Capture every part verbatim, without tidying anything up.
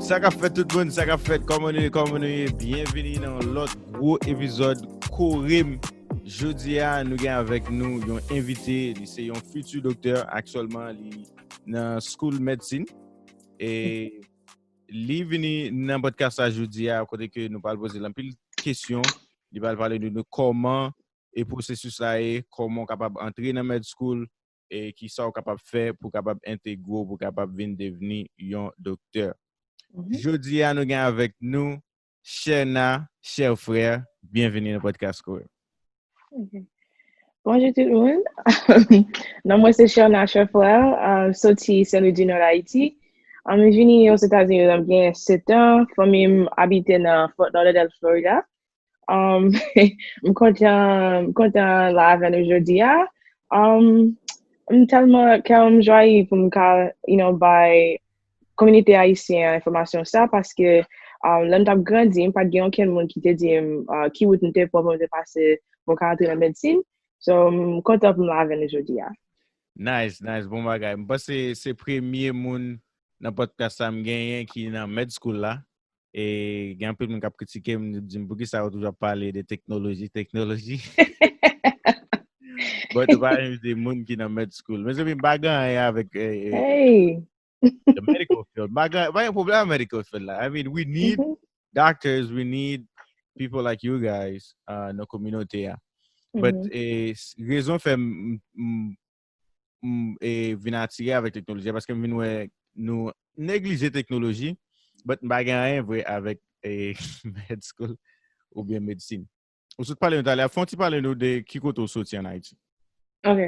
Sa k ap fèt tout moun, sa k ap fèt, kòman nou ye, kòman nou ye? Byenvini nan yon lòt gwo epizòd Kore m. Jodi a, nou gen avèk nou yon envite, li se yon fiti doktè, aktyèlman li nan school medsin. E li vini nan podcast la jodi a, kote ke nou pral poze l anpil kesyon, li pral pale nou de kòman e pwosesis la ye, kòman w kapab antre nan med school, e kisa w kapab fè pou w kapab entegre w, pou w kapab vin devni yon doktè. Jodi a, nou gen avèk nou Sherna, chè frè, byenvini nan podcast Kore. Bonjou tout moun. Non mwen se Sherna Chèfrè, uh, soti Saint Louis du Nord Ayiti. Um, m vini Ozetazini lè m gen sèt an. Fanmi m abite nan Fort Lauderdale, Florida. Um, m kontan, m kontan la avè nou jodi a. Um, m tèlman kè m jwayi pou m ka, you know, bay kominote ayisyen an enfòmasyon sa, paske um, lè m t ap grandi, m pa t gen okenn moun ki te di m uh, ki wout m te pran pou m te pase pou m ka antre nan medsin. So, m kontan pou m la avè nou jodi a. Nice, nice, bon bagay. M panse se premye moun nan podcast sa m genyen ki nan med school la. E gen anpil moun k ap kritike m, di m poukisa yo toujou ap pale de teknoloji, teknoloji. But ou pa invite moun ki nan med school. Mezanmi, m pa gen anyen avèk eh, eh, Hey! the medical field. M pa gen, pa gen pwoblèm ak medical field la. I mean, we need Mhm, doctors, we need people like you guys uh, nan kominote a. But mhm. eh, s- rezon fè m, m, m eh, vin atire avèk teknoloji a, paske m vin wè nou neglije teknoloji, but m pa gen anyen vre avèk eh, med school oubyen medsin. Ou sot pale nou talè, fè yon ti pale nou de ki kote ou soti an Ayiti. Ok.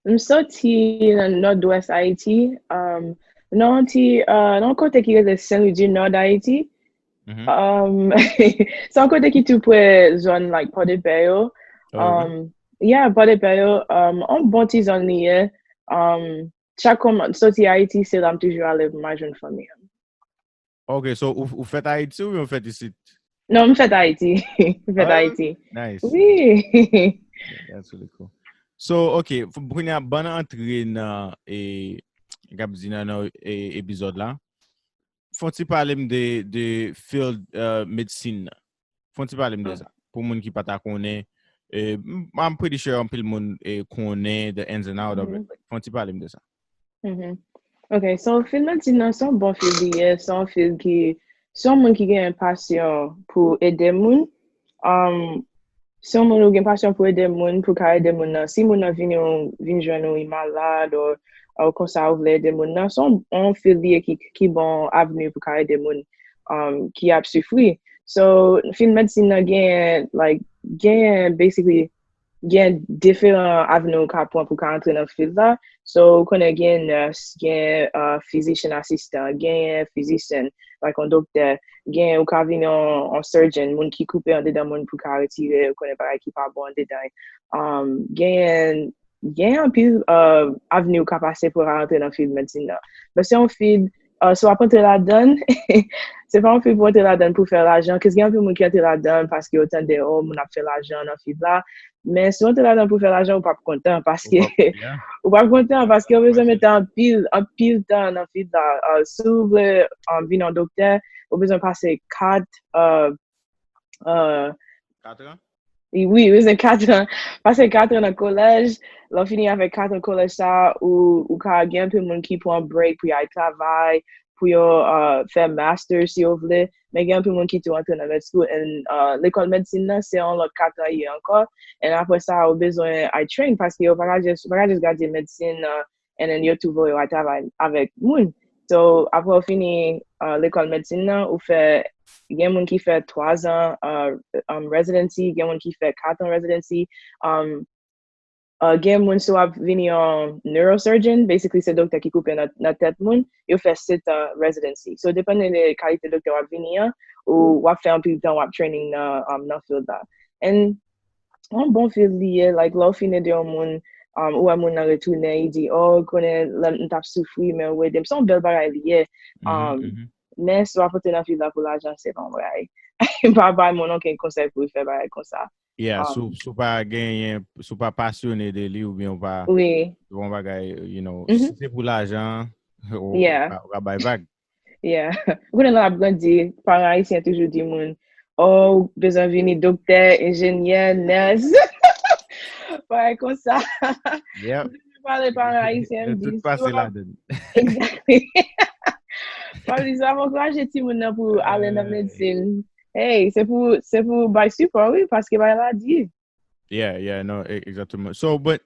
M soti nan nòdwès Ayiti, um, nan yon ti, uh, nan yon kote ki rele Saint Louis du Nord Ayiti. Mhm. Um, se yon kote ki tou pre zòn, like, Pòdepè yo. Oh, ok. Um, yeah, Pòdepè yo, um, yon bon ti zòn li ye. Um, chak kou m soti Ayiti, se la m toujou ale pou m al jwenn fanmi an. Ok, so ou, ou fèt Ayiti oubyen ou fèt isit? Non, m fèt Ayiti. M fèt Ah, Ayiti. Nice. Wi. That's really cool. So, ok, f- kounye a, ban antre nan, e, k ap di nan, nan e, epizòd la. Fon ti pale m de, de field uh, medsin nan. Fon ti pale m de Ah. Sa. Pou moun ki pa ta konnen, e, m- I'm pretty sure anpil moun e, konnen the ins and out of it. Mhm. But fon ti pale m de sa. Mhm. Ok, so field medsin nan se yon bon field li ye, se yon field ki, se yon moun ki gen pasyon pou ede moun. Um, se yon moun ou gen pasyon pou ede moun, pou ka ede moun nan. Si moun nan vini ou, vin jwenn ou, li malad, ou, ou konsa ou vle ede moun nan, se yon, yon field li ye ki, ki bon avni pou ka ede moun um, ki ap soufri. So, field medsin nan gen, like, gen, basically, gen diferan avni ou ka pran pou ka antre nan field la. So, ou konnen gen nurse, gen uh, physician assistant, gen physician, like, yon doktè, gen ou ka vin yon, yon surgeon, moun ki koupe andedan moun pou ka retire, ou konnen bagay ki pa bon andedan. Um, gen, gen anpil uh, avni ou ka pase pou ka antre nan field medsin nan. Men se yon field, uh, si w ap antre ladan, se pa yon field pou antre ladan pou fè lajan, kèske gen anpil moun ki antre ladan paske yo tande, oh, moun ap fè lajan nan field la. Men si w antre ladan pou fè lajan, ou p ap kontan paske Ou p ap, yeah. Ou p ap kontan paske ou bezwen Mwen mete anpil, anpil tan nan field la. Uh, si w vle um, vin yon doktè, ou bezwen pase kat, uh, uh, Katran? wi, ou bezwen kat an. Pase kat an nan kolèj. Lè w fini avèk kat an kolèj sa, ou, ou ka gen anpil moun ki pran break pou y al travay, pou yo uh, fè master si yo vle. Men gen anpil moun ki tou antre nan med school. And uh, lekòl medsin nan, se yon lòt kat an ye ankò. And apre sa, ou bezwen al train paske yo pa ka just, ou pa ka just gade medsin nan, and then yo tou voye w al travay avèk moun. So, apre w fini uh, lekòl medsin nan, ou fè, gen moun ki fè twa zan uh, um, residency, gen moun ki fè kat an residency. Um, uh, gen moun si w ap vini yon neurosurgeon, basically se doktè ki koupe nan, nan tèt moun, yo fè sèt an residency. So, depann de kalite doktè w ap vini an, ou w ap fè anpil tan w ap training nan, um, nan field la. And yon bon field li ye, like, lè w fin ede yon moun, um, ou wè moun nan retounen, li di, oh, konnen lè m t ap soufri, men ou ede m. Se yon bèl bagay li ye. Um, men si w ap antre nan field la pou lajan, se pa yon bagay. M pa bay moun okenn konsèy pou l fè bagay konsa. Yeah, Um, si w- si w pa genyen, si w pa pasyone de li oubyen w pa, wi. Se pa yon bagay, you know, Mhm. Si se pou lajan, ou Yeah. ka- ou ka bay vag. Yeah. Ou konnen lè w ap grandi, paran ayisyen toujou di moun, oh, ou bezwen vini doktè, enjenyè, nès. Bagay konsa. Yep. Pale paran ayisyen, m di, Tout pase ladan. Exactly. Mwen di, sa ankouraje timoun nan pou ale nan medsin. Hey, se pou, se pou bay sipò, wi, paske bay la di. Yeah, yeah, non, exactement. So, but,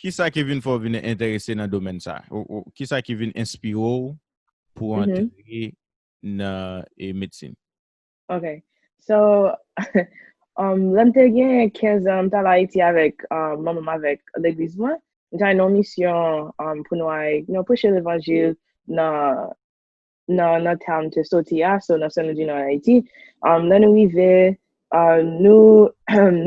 kisa ki vin fè w vin enterese nan domèn sa? Ou, ou, kisa ki vin enspire w pou antre nan e medsin? Ok. So, um, lè m te gen kenz an, m t al Ayiti avèk um, manman m avèk legliz mwen. M t al nan misyon um, pou nou al you know, preche levanjil nan nan nan town te soti a, so nan Saint Louis du Nord Ayiti. Um, lè nou rive, uh, nou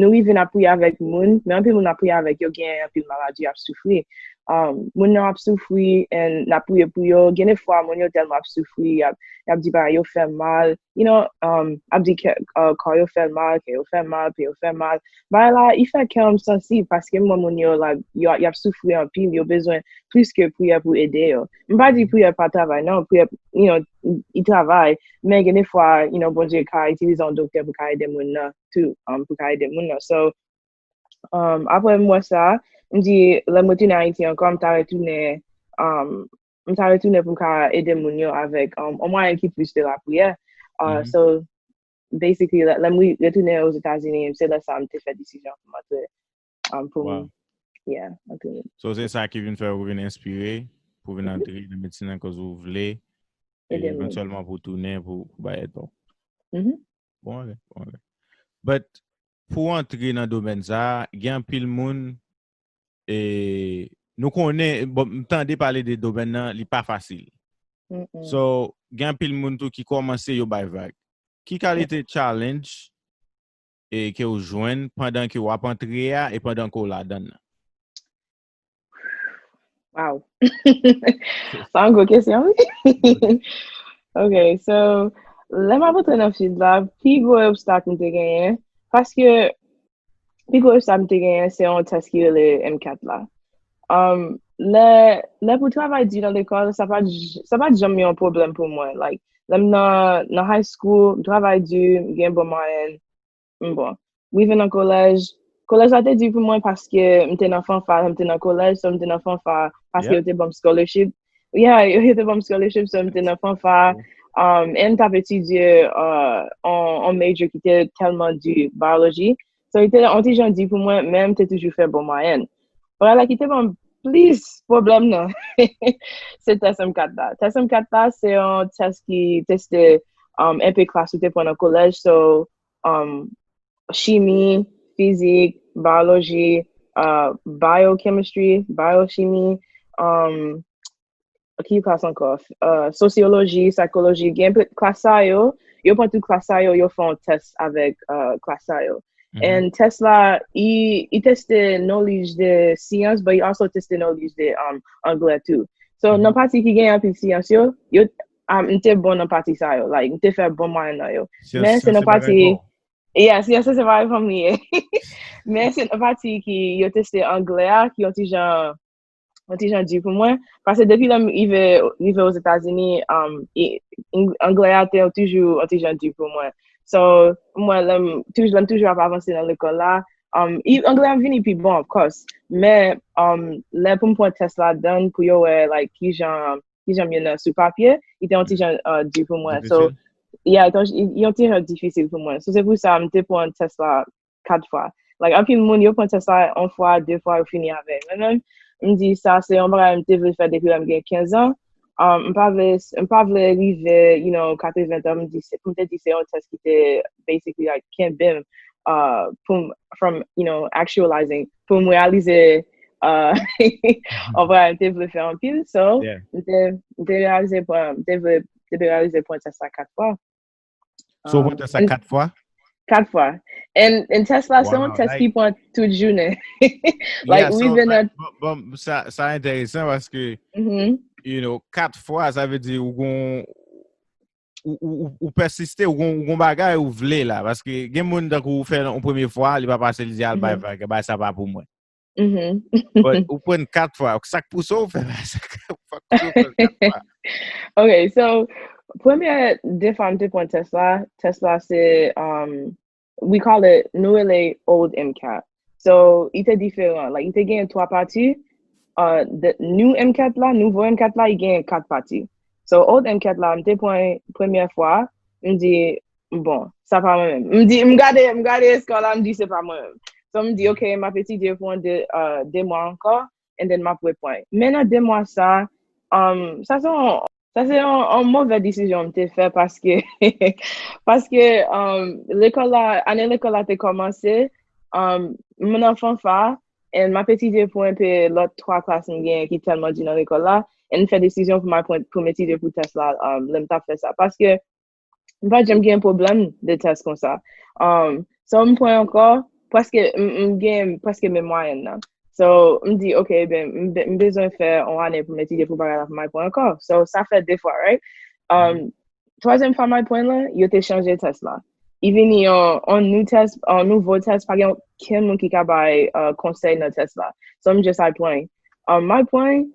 nou rive n ap priye avèk moun, men anpil moun n ap priye avèk yo gen anpil maladi ap soufri. Um, moun nan ap soufri and n ap priye pou yo. Gen de fwa moun yo tèlman ap soufri, y ap, y ap di bagay yo fè mal, you know, um, ap di kè uh, kò yo fè mal, kè yo fè mal, pye yo fè mal. Bagay la, li fè kè m sansib paske m wè moun yo, like, yo, y ap soufri anpil, yo bezwen plis ke priyè pou ede yo. M pa di priyè pa travay, non, priyè, you know, li travay, men gen de fwa, you know, Bondye ka itilize yon doktè pou ka ede moun nan tou, um, pou ka ede moun nan. So, um, apre m wè sa, m di, lè m retounen Ayiti ankò, m ta retounen, um, m ta retounen pou m ka ede moun yo avèk um, yon mwayen ki plis de lapriyè. Uh, so, basically, lè, lè m retounen Ozetazini, se lè sa m te fè desizyon pou m antre, um, pou m, yeah, antre. So, se sa ki vin fè w vin enspire pou vin antre nan medsin nan, koz ou vle, e evantyèlman pou tounen, pou, pou bay èd pa w. Bon, ok, bon, ok. But, pou antre nan domèn sa, gen anpil moun, e, nou konnen, bon, m tande pale de domèn nan, li pa fasil. So, gen anpil moun tou ki kòmanse yo bay vag. Ki kalite challenge e ke w jwenn pandan ke w ap antre a e pandan ke w ladan l? Wow. Sa yon gwo kesyon, wi. Ok, so, lè m ap antre nan field la, pi gwo obstak m te genyen, paske pi gwo obstak m te genyen, se yon tès ki rele M kat la. Um, lè, lè pou travay di nan lekòl, sa pa t j- sa pa t janm yon pwoblèm pou mwen. Like, lè m nan, nan high school, m travay di, m gen bon mwayèn, m bon. M rive nan kolèj, kolèj la te di pou mwen paske m te nan fanfa, m te nan kolèj, so m te nan fanfa, paske yo te ban m scholarship. Yeah, yo te ban m scholarship, so m te nan fanfa. Um, e m t ap etidye uh, on, on major ki te tèlman di, biology. So, li te yon ti jan di pou mwen, men m te toujou fè bon mwayèn. Bagay la ki te ban m plis pwoblèm nan, se tès M kat la. Tès M kat la, se yon tès ki teste um, enpe klas ou te pran nan kolèj. So, um, chimi, fizik, biology, uh, biochemistry, biochimie, um, ki klas ankò? Uh, sosyoloji, saykoloji, gen pe- klas sa yo, yo pran tout klas sa yo, yo fè yon tès avèk uh, klas sa yo. And tès la, i, i teste knowledge de science, but i also teste knowledge de um, anglè tou. So, nan pati ki gen anpil science yo, yo um, m te bon nan pati sa yo, like, m te fè bon mwayèn nan yo. Men se nan pati, yeah, science se bagay fanm li ye. Men se nan pati ki yo teste anglè a, ki yon ti jan yon ti jan di pou mwen. Paske depi lè m rive, rive Ozetazini, um, e, ang- anglè a te yon toujou yon ti jan di pou mwen. So, mwen, lè m toujou, lè m toujou ap avanse nan lekòl la, um, i- anglè a vini pi bon, of course. Men, um, lè pou m pran tès la dan pou yo wè, like, ki jan, ki jan m ye nan sou papye, li te yon ti jan uh, di pou mwen. So, yeah, li te yon- li- yon ti jan difisil pou mwen. So, se pou sa, m te pran tès la kat fwa. Like, anpil moun, yo pran tès la yon fwa, de fwa, yo fini avè l. Mwen menm, m di sa, se yon bagay m te vle fè depi lè m gen kenz an. Um, m pa vle, m pa vle rive, you know, katreven tan, m di, se, pou m te di se yon tès ki te, basically, like, kenbe m, uh, pou m, from, you know, actualizing, pou m reyalize, uh, yon bagay m te vle fè anpil. So, m te, m te reyalize, pran- m te vle, te reyalize pran tès la kat fwa. So, ou pran tès la kat fwa? Kat fwa. And, and tès la, se yon tès ki pran tout jounen. Like, Yeah, ou so, rive nan but, but, but, sa, sa enteresan paske, Mhm. you know, kat fwa, sa vle di ou gon, ou, ou, ou, ou pèsiste, ou gon, ou gon bagay ou vle la. Paske gen moun tankou ou fè yon premye fwa, li pa pase, li di al bay Mhm. vag, bay sa pa pou mwen. Mhm. But ou pran kat fwa, sa k pouse w fè sa k pouse w fè kat fwa. Ok, so, Premye de fwa m te pran tès la, tès la se, um, we call it, nou rele old MCAT. So, li te diferan. Like, li te gen twa pati, uh, the new MCAT la, nouvo MCAT la, li gen kat pati. So, old MCAT la, m te pran premye fwa, m di, bon, sa pa mwen menm. M di, m gade, m gade eskò la, m di, se pa mwen menm. So, m di, ok, m ap etidye pou de, uh, de mwa ankò, and then m ap reprann. Men nan de mwa sa, um, sa se yon, sa se yon, yon move desizyon m te fè paske, paske, um, lekòl la, ane lekòl la te kòmanse, um, m nan fanfa, and m ap etidye pou enpe lòt twa klas m genyen ki tèlman di nan lekòl la, and m fè desizyon pou m al pran, pou m etidye pou tès la, um, lè m t ap fè sa. Paske m pa t janm gen pwoblèm de tès konsa. Um, so, m pran ankò, prèske, m, m gen prèske menm mwayèn nan. So, m di, ok, ben, m, be- m bezwen fè yon ane pou m etidye pou bagay la, pou m al pran ankò. So, sa fè de fwa, right? Um, twazyèm fwa m al pran lan, yo te chanje tès la. Li vini yon, yon nou tès, yon nouvo tès, pa gen okenn moun ki ka bay, uh, konsèy nan tès la. So, m just al pran. Um, m al pran,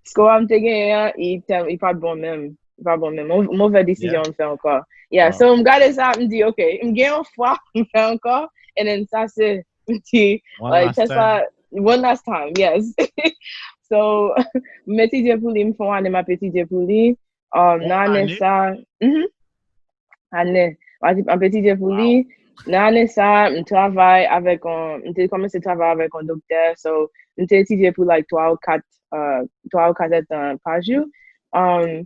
score m te genyen an, li tèl, li pa t bon menm. Li pa t bon menm. Mo- Move desizyon m fè ankò. Yeah, so m gade sa, m di, ok, m gen yon fwa, m fè ankò, and then sa se, m di, like, tès la, one last time, yes. So, m etidye pou li, m fè yon ane, m ap etidye pou li. Um, nan ane sa, mhm, ane, m ap etidye pou li. Nan ane sa, m travay avèk yon, m te kòmanse travay avèk yon doktè, so, m te etidye pou, like, twa ou kat, uh, twa ou kat èdtan pa jou. Um,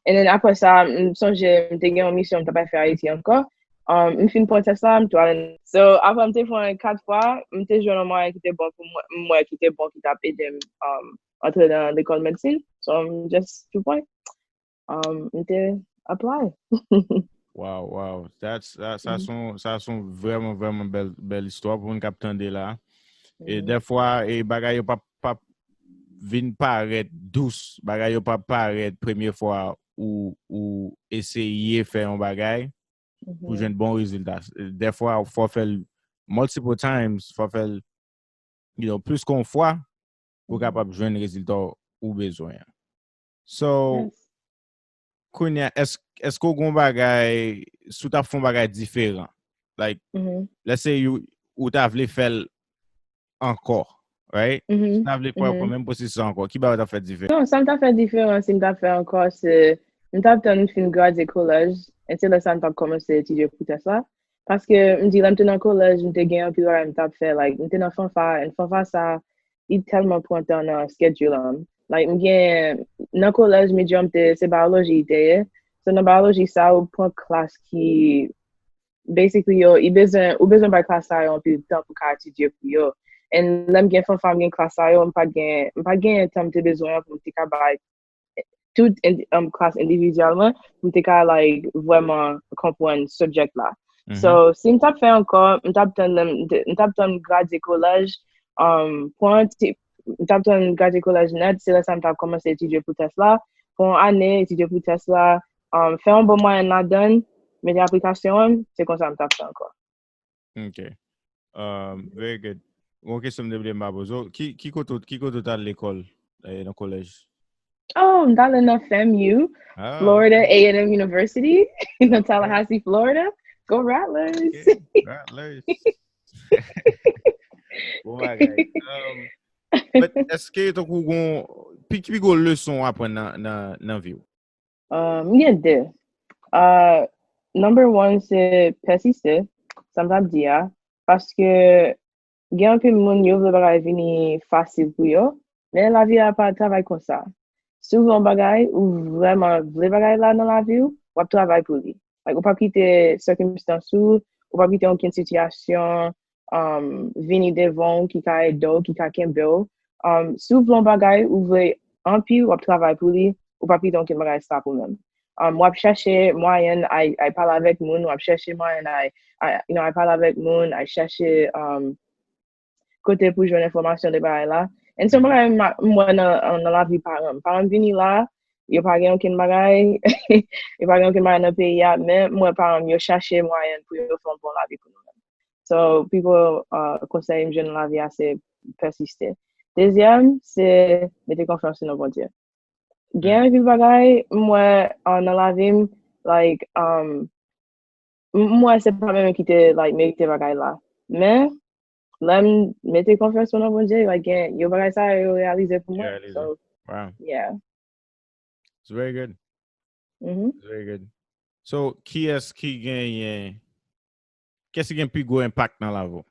and then apre sa, m sonje, m te gen yon misyon m t ap fè Ayiti ankò. Um, m fin pran tès la, m tou al. So, apre m te pran kat fwa, m te jwenn yon mwayen ki te bon pou mwen, m wè ki te bon, ki t ap ede m, um, antre nan lekòl medsin. So, m just tou pran. Um, m te apply. Wow, wow. That's, sa, sa son, sa son vrèman, vrèman bèl, bèl istwa pou moun k ap tande la. E dèfwa, e bagay yo p ap, p ap vin parèt dous, bagay yo p ap parèt premye fwa ou, ou eseye fè yon bagay pou jwenn bon rezilta. Dèfwa, fò fè l multiple times, fò fè l, you know, plis ke yon fwa pou kapab jwenn rezilta ou bezwen an. So, kounye a, èske, èske w gen yon bagay, si w t ap fè yon bagay diferan? Like, let's say you, ou ta vle fè l ankò, right? Si w ta vle fè menm pwosesis ankò, ki bagay ou t ap fè diferan? Non, sa m t ap fè diferan si m t ap fè ankò, se m t ap tann fin gradye kolèj, e se lè sa m t ap kòmanse etidye pou tès la. Paske m di, lè m te nan kolèj, m te gen anpil bagay m t ap fè. Like, m te nan fanfa, and fanfa sa, li tèlman pran tan nan schedule an. Like, m gen, nan kolèj, major m te, se biology li te ye. So, nan biology sa, ou pran klas ki, basically, yo, i bezwen, ou bezwen bay klas sa yo anpil tan pou ka etidye pou yo. And lè m gen fanfa, m gen klas sa yo, m pa t gen, m pa t gen tan m te bezwen an pou m te ka bay tout in- um, klas endividyèlman pou m te ka, like, vrèman konprann subject la. So, si m t ap fè ankò, m t ap tann, m t- m t ap tann gradye kolèj, um, pran ti- m t ap tann gradye kolèj nèt, se lè sa m t ap kòmanse etidye pou tès la. Pran yon ane, etidye pou tès la, um, fè yon bon mwayèn ladan l, mete aplikasyon an, se konsa m t ap fè ankò. Ok. Um, very good. Yon kesyon m te vle m pa poze w. Ki, ki kote, ki kote w t al lekòl, eh, nan kolèj? Oh, m t ale nan FAMU, Florida A and M University, nan Tallahassee, Florida. Go Rattlers! Ok, Rattlers. Bon bagay. Um, but èske tankou gon, pi, ki pi gwo leson w aprann nan, nan, nan vi w? Uh, m gen de. Uh, number one, se pèsiste, sa m t ap di a. Paske gen anpil moun, yo vle bagay vini fasil pou yo, men lavi a pa travay konsa. Si w vle yon bagay, ou vrèman vle bagay la nan lavi w, w ap travay pou li. Like, ou p ap kite sikimstans ou, ou p ap kite okenn sitiyasyon, um, vini devan w ki ka ede w, ki ka kenbe w. Um, si w vle yon bagay, ou vle anpil, w ap travay pou li, ou p ap kite okenn bagay sa pou menm. Um, w ap chèche mwayen, ay, ay pale avèk moun, w ap chèche mwayen, ay, ay, you know, ay pale avèk moun, ay chèche, um, kote pou jwenn enfòmasyon de bagay la. And se yon bagay m, m wè nan, nan lavi paran m. Paran m vini la, yo pa gen okenn bagay, yo pa gen okenn bagay nan peyi a, men m wè paran m, yo chèche mwayen pou yo fè yon bon lavi pou nou menm. So, pi gwo, uh, konsèy m jwenn nan lavi a, se pèsiste. Dezyèm, se mete konfyans nou nan Bondye. Gen anpil bagay m wè uh, nan lavi m, like, um, m wè se pa mwen menm ki te like merite bagay la. Men lè m mete konfyans mwen nan Bondye, like, gen yon bagay sa yo reyalize pou mwen. So, Wow. Yeah. It's very good. Mhm. It's very good. So, kiyès ki genyen, kiyès ki gen pi gwo enpak nan lavi w?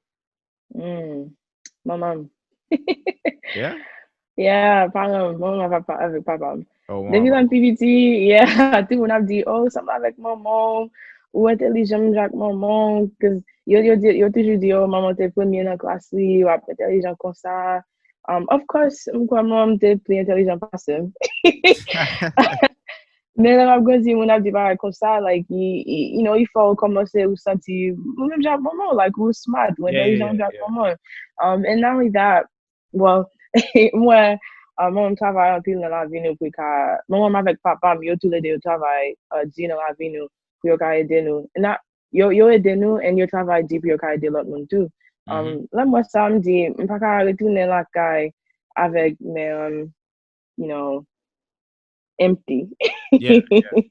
Mm. Manman m. Yeah? Yeah, paran m, manman papa avèk papa m. Oh, Depi lè wow. m pi piti, yeah, tout moun ap di, oh, sanble avèk manman w, ou entèlijan menm jan ak manman w, 'cause yo, yo, di- yo toujou di, oh, manman w te premye nan klas li, w ap entèlijan konsa. Um, of course, m kwè manman m te pli entèlijan pase m. Men lè m ap grandi, moun ap di bagay konsa, like, i, i, you know, i fè w kòmanse ou santi ou menm jan ak manman w, like, ou smart, ou Yeah, yeah, entèlijan menm yeah, jan ak yeah. manman w. Um, and not only that, well, m wè uh, manman m travay anpil nan lavi nou pou l ka, manman m avèk papa m, yo toulede yo travay uh, di nan lavi nou pou yo ka ede nou. And I- yo, yo ede nou and yo travay di pou yo ka ede lòt moun tou. Um, Mhm. Lè m wè sa, m di, m pa ka retounen lakay avèk men, um, you know, empty. Yeah, yeah.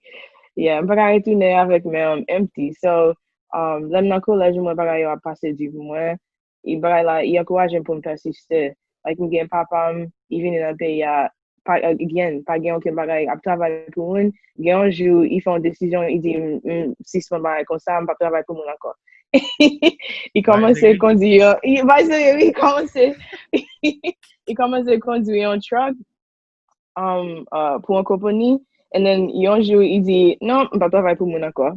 Yeah, m pa ka retounen avèk men um, empty. So, um, lè m nan kolèj, m wè bagay yo ap pase di pou mwen. E bagay la, i ankouraje m pou m pèsiste. Like, m gen papa m, i vini nan peyi a, pa, again, pa gen okenn bagay, ap travay pou moun. Gen yon jou, i fè yon desizyon, i di, m, m sispann bagay konsa, m p ap travay pou moun ankò. I kòmanse kondwi yon, i, bay serye, wi, i kòmanse, i kòmanse kondwi yon truck um, uh, pou yon konpani. And then, yon jou, i di, non, m p ap travay pou moun ankò.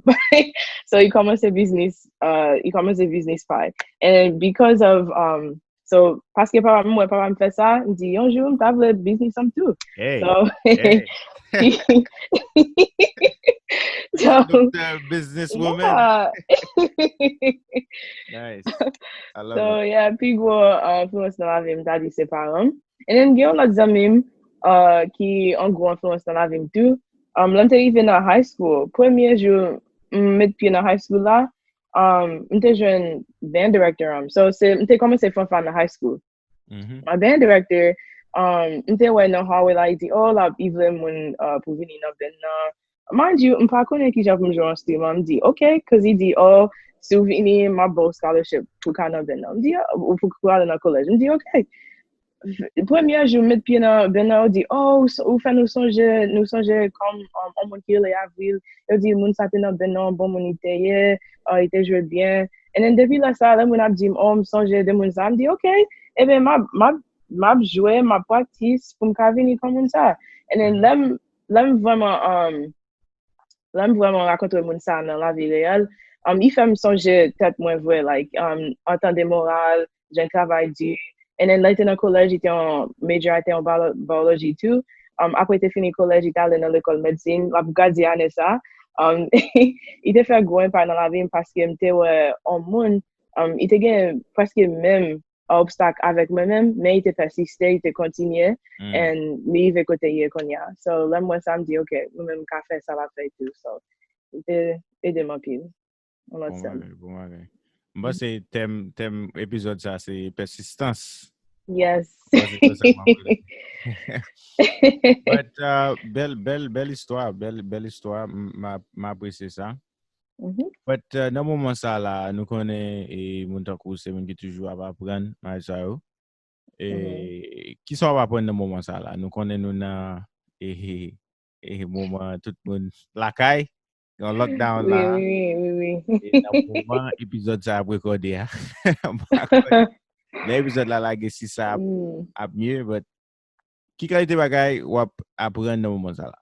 So, i kòmanse biznis, uh, i kòmanse biznis pa l. And because of, um, so, paske papa m, mwen, papa m fè sa, m di, yon jou, m ta vle biznis an m tou. Hey, So, hey. so, Doctor businesswoman. Yeah. Nice. I love So, it. Yeah, pi gwo uh, enfliyans nan lavi m, ta di se paran m. And then, gen yon lòt zanmi m uh, ki yon gwo enfliyans nan lavi m tou. Um, lè m te rive nan high school, premye jou m met pye nan high school la, um, m te jwenn band director an m. So, se, m te kòmanse fanfa nan high school. Mhm. My band director, um, m te wè nan hallway la, li di, oh, l ap, li vle moun uh, pou vini nan band nan. Mind you, m pa konnen kijan pou m jwe enstriman. M di, ok, 'cause li di, oh, si w vini, m ap ba w scholarship pou ka nan band nan. M di, ah, ou pou pou ale nan kolèj. M di, ok. Premye jou m met pye nan band nan, yo di, oh, ou s- ou fè nou sonje, nou sonje kòm um, yon moun ki rele Avril. Yo di, moun sa te nan band nan, bon moun li te ye, uh, li te jwe byen. And then depi lè sa, lè moun ap di m, oh, m sonje de moun sa, m di, ok, ebyen, m ap, m ap, m ap jwe, m ap practice pou m ka vini kòm moun sa. And then lè m, lè m vrèman, um, lè m vrèman rakontre moun sa nan lavi reyèl, um, li fè m sonje tèt mwen vre, like, um, antan de moral, jan travay di. And then, lè li te nan kolèj, li te yon major, li te yon bio- biology tou. Um, apre te fini kolèj, li te ale nan lekòl medsin, l ap gradye ane sa. Um, li te fè gwo enpak nan lavi m paske m te wè yon moun, um, li te gen prèske menm obstak avèk mwen menm, men li te pèsiste, li te kontinye, Mm. and li rive kote li ye kounye a. So, lè m wè sa, m di, ok, mwen menm m ka fè sa l ap fè tou. So, li te ede m anpil. Yon lòt Bon sèm. Bagay, bon bagay. M panse tèm, tèm epizòd sa se pèsistans. Yes. M panse se sa m ap rele. But uh, bèl, bèl, bèl istwa, bèl, bèl istwa. M, m ap- m apresye sa. Mhm. But uh, nan moman sa la, nou konnen e, moun tankou se moun ki toujou ap aprann, bagay sa yo. E, Mhm. Kisa w ap aprann nan moman sa la? Nou konnen nou nan e, e, e, moman tout moun lakay, yon lockdown Wi, la. wi, wi, wi, wi. E nan moman epizòd sa ap rekòde a. M pa konnen. Lè epizòd la lage, si sa ap, Mm. ap mye, but ki kalite bagay w ap aprann nan moman sa la?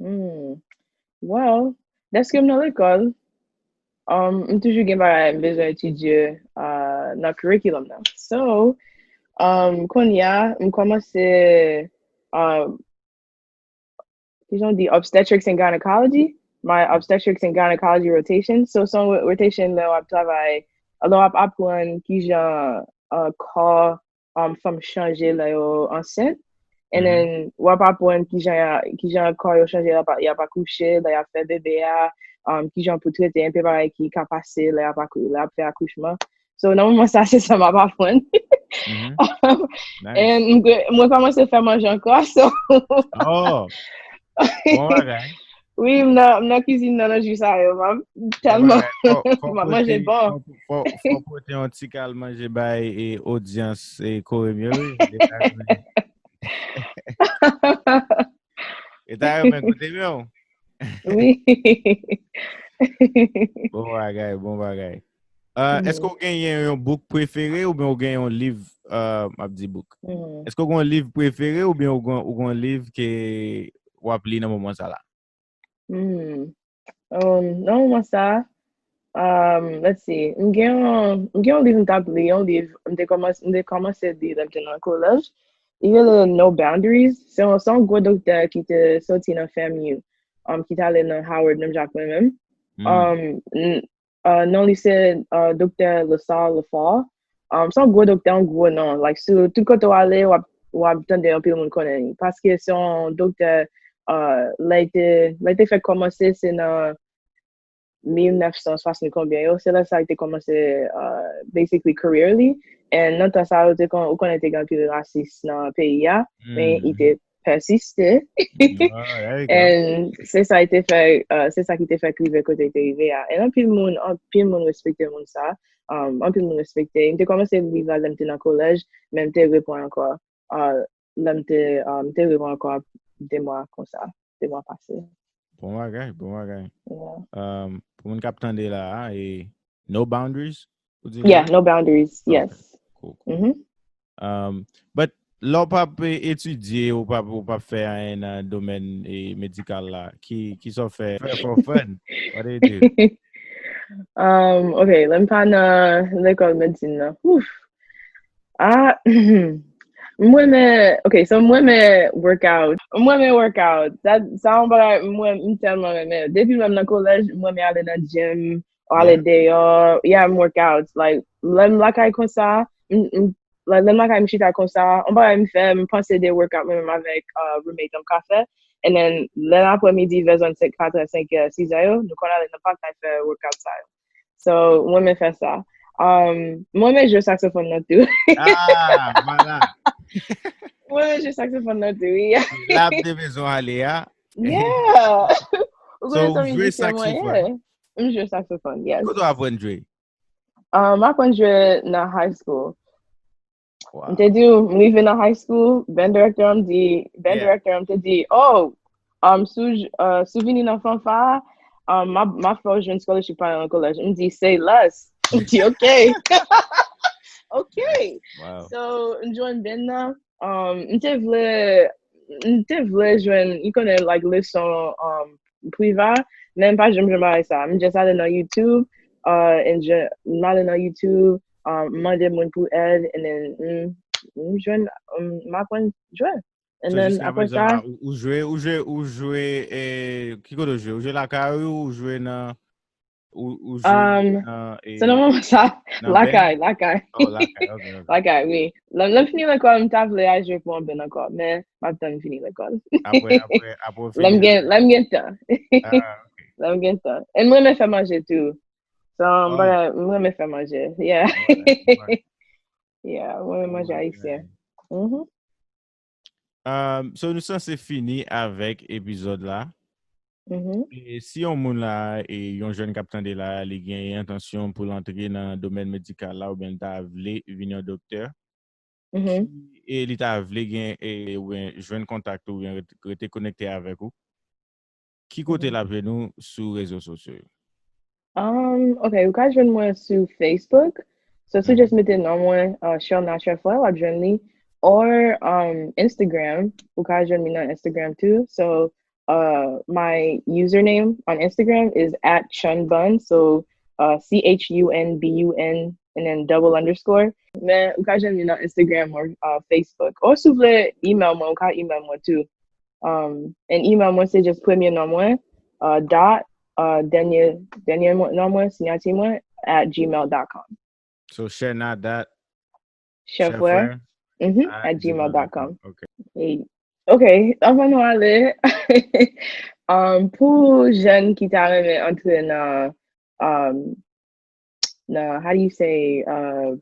Mm. Well, dèske m nan lekòl, um, m toujou gen bagay m bezwen etidye uh, nan curriculum nan. So, um, kounye a, m kòmanse um, kijan w di, obstetrics and gynecology, my obstetrics and gynecology rotation. So, se yon ro- rotation lè w ap travay, lè w ap aprann kijan uh, kò um, fanm chanje lè yo ansent. And Mhm. Then, w ap aprann kijan, kijan kò yo chanje lè y ap- y ap akouche, lè y ap fè bebe a, um, kijan pou trete enpe bagay ki ka pase lè y ap, akou- lè y ap fè akouchman. So, nan moman sa, se sa m ap aprann. Mhm. And mwen kòmanse fè manje ankò, so. Oh, bon bagay. Wi, m nan, m nan kizin nan, nan jou sa yo, m ap tèlman, m ap manje bon. Fò, fò pote yon ti kal manje bay e odyans e Korem yo, wi. E ta renmen koute menm. Wi. Bon bagay, bon bagay. Uh, Èske ou genyen yon book prefere oubyen ou gen yon liv, uh, m ap di book. Èske ou gen yon liv prefere oubyen ou gen, ou gen yon liv ke w ap li nan moman sa la? Hmm. Um, nan moman sa, um, let's see, m gen yon, m gen yon liv m t ap li, yon liv m te kòmanse, m te kòmanse li lè m te nan kolèj. Li rele No Boundaries. Se yon, se yon gwo doktè ki te soti nan F A M U, um, ki t ale nan Howard, menm jan ak mwen menm. Um, uh, non li se, uh, Doktè Lessard Lafau. Um, se yon gwo doktè, yon gwo non. Like, sou tout kote w ale, w ap, w ap tande anpil moun konnen li. Paske se yon doktè, uh, lè l te, lè l te fèk kòmanse, se nan mil nèf san swasant konbyen yo. Se lè sa l te kòmanse, uh, basically, career li. And nan tan sa yo, te kon, ou konnen te gen anpil rasis nan peyi a, men li te pèsiste. And se sa ki te fè, uh, se sa ki te fè l rive kote l te rive a. And anpil moun, anpil moun respekte moun sa. Um, anpil moun respekte. M te kòmanse li lè m te nan kolèj, men m te reprann ankò. Uh, lè m te, uh, m te reprann ankò de mwa konsa, de mwa pase. Bon bagay, bon bagay. Yeah. Um, pou moun k ap tande la a, e No Boundaries? Ou di? Yeah, No Boundaries, yes. Cool, cool. Um, but lè w p ap etidye, ou p ap, ou p ap fè anyen nan domèn, e, medikal la, ki, ki sa w fè? Fè for fun. What do you do? Um, ok, lè m pa nan lekòl medsin nan. Ouf. Ah, m renmen, ok, so m renmen workout. M renmen workout. Sa, sa yon bagay m renmen, m tèlman renmen. Depi m nan kolèj, m renmen ale nan gym, ale deyò, yeah, m workout. Like, lè m lakay konsa, m, m, like, lè m lakay m chita konsa, yon bagay m fè, m panse de workout mwen menm avèk, uh, roommate m ka fè. And then, lè aprèmidi, vè zòn senk, katrè, senkè, sizè yo, nou konn ale nan pak, n al fè workout sa yo. So, mwen renmen fè sa. Um, mwen renmen jwe saksofòn nan tou. Ah, voilà. Mwen renmen jwe saksofòn nan tou, wi. La ap de bezwen ale a. Yeah. Ou konnen sa mizisyen mwen ye. M jwe saksofòn, yes. Kote w aprann jwe? Um, m aprann jwe nan high school. M te di w, m rive nan high school, band director an di, band director an te di, oh, um, si w, uh, si w vini nan fanfa, um, m ap, m ap fè w jwenn scholarship pa nan kolèj. M di, say less. M di, ok. Ok. So, m jwenn band nan. Um, m te vle, m te vle jwenn, ou konnen, like, leson, um, priva, men m pa janm jwenn bagay sa. M just ale nan YouTube, uh, and je, m ale nan YouTube, um, m mande moun pou èd, and then, m, m jwenn, um, m aprann jwe. And then, apre sa, ou, ou jwe, ou jwe, ou jwe, e, ki kote ou jwe? Ou jwe lakay ou, ou jwe nan, ou, ou jwe nan, e, se nan moman sa, lakay, lakay. Oh, lakay, ok, ok. Lakay, wi. Lè, lè m fini lekòl, m ta vle al jwe pou yon band ankò, men m ap tann fini lekòl. Apre, apre, apre w fini. Lè m gen, lè m gen tan. Ah, ok. Lè m gen tan. E m renmen fè manje tou. So, m renmen fè manje. Yeah. Yeah, m renmen manje ayisyen. Mhm. Um, so, nou sanse fini avèk epizòd la. Mhm. E si yon moun la, e yon jèn k ap tande la, li gen entansyon pou l antre nan domèn medikal la, oubyen li ta vle vin yon doktè, mhm, si, e li ta vle gen, e, oubyen jwenn kontak ou, oubyen ret-, rete konekte avèk ou, ki kote, mhm, l ap jwenn ou sou rezo sosyo yo? Um, ok, ou ka jwenn mwen sou Facebook. So, si w just mete non mwen, uh, Sherna Chefwè, w ap jwenn li. Or, um, Instagram, ou ka jwenn li nan Instagram tou. So, uh, my username on Instagram is at chunbun. So, uh, C H U N B U N and then double underscore. Men, ou ka jwenn li nan Instagram or, uh, Facebook. Or, si w vle email mwen, ou ka email mwen tou. Um, and email mwen se just premye non mwen, uh, dot, uh, dènye, dènye mo-, non mwen, siyati mwen, at gmail dot com. So, Sherna dot Chefwè, mhm, at gmail dot com. Ok. E, ok, anvan nou ale, um, pou jèn ki ta renmen antre nan, um, nan, how do you say, uh,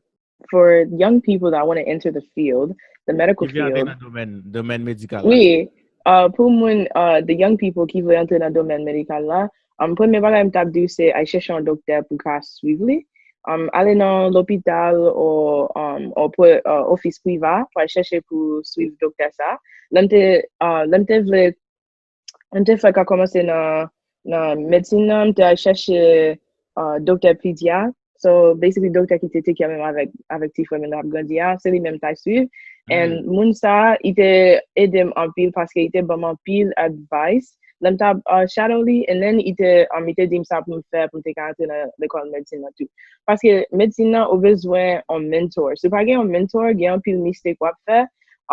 for young people that want to enter the field, the medical Ki vle antre field, nan domèn domèn medikal la. wi, uh, pou moun, uh, the young people ki vle antre nan domèn medikal la, um, premye bagay m t ap di w se al chèche yon doktè pou ka swiv li. Um, ale nan lopital o um, o pre- uh, ofis priva pou al chèche pou swiv doktè sa. Lè m te uh, lè m te vle m te fèk kòmanse nan nan medsin nan, m te al chèche uh, doktè pedyat. So basically doktè ki te take care menm avèk avèk ti frè m nan ap grandi a, se li menm m t al swiv. And moun sa, li te ede m anpil paske li te ban m anpil advice. Lè m t ap uh, shadow li, and then li te um, li te di m sa pou m fè pou m te ka antre nan lekòl medsin nan tou. Paske medsin nan ou bezwen yon mentor. Si w pa gen yon mentor, gen anpil mistake w ap fè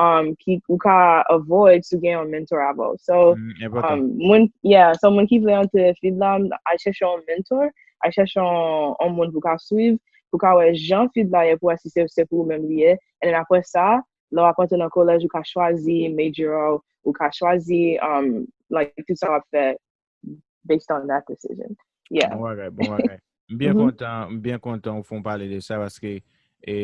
um, ki ou ka avoid si w gen yon mentor avè w. So, Mm, enpòtan. um, moun, yeah, so moun ki vle antre field la, al chèche yon mentor, al chèche yon, yon moun pou ka swiv, pou ka wè jan field la ye pou wè si se se pou ou menm li ye. And then apre sa, lè w ap antre nan kolèj, ou ka chwazi major ou, ou ka chwazi um, like tout sa w ap fè based on that decision. Yeah. Bon bagay, bon bagay. M byen kontan, m byen kontan ou fè w pale de sa paske e, e,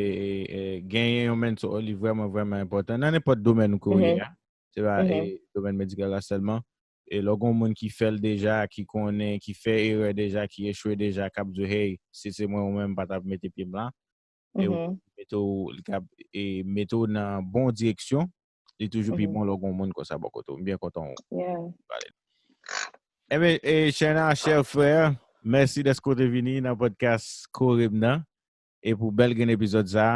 e, genyen yon mentor li vrèman vrèman enpòtan nan nenpòt domèn ou ke w ye a. Se pa e, domèn medikal la sèlman. E lè w gen yon moun ki fè l deja, ki konnen, ki fè erè deja, ki echwe deja, k ap di w, hey, si se mwen ou menm m pa t ap mete pye m la. E ou mete w li ka e mete w nan bon direksyon, li toujou pi bon lè w gen yon moun konsa bò kote w. M byen kontan ou pale. Enben, e Sherna, chè frè, mèsi dèske w te vini nan podcast Kore m nan e pou bèl grenn epizòd sa.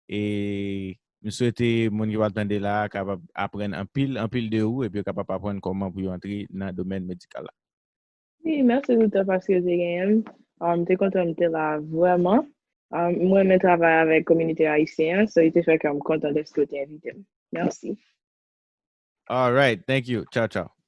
E m swete moun ki pral tande la kapab aprann anpil anpil de ou epi yo kapab aprann kòman pou yo antre nan domèn medikal la. Wi, mèsi Victor paske w te genyen m. M te kontan m te la vrèman. M renmen travay avèk kominote ayisyen an, so li te fè ke m kontan dèske w te envite m. Mèsi. All right, thank you. Ciao, ciao.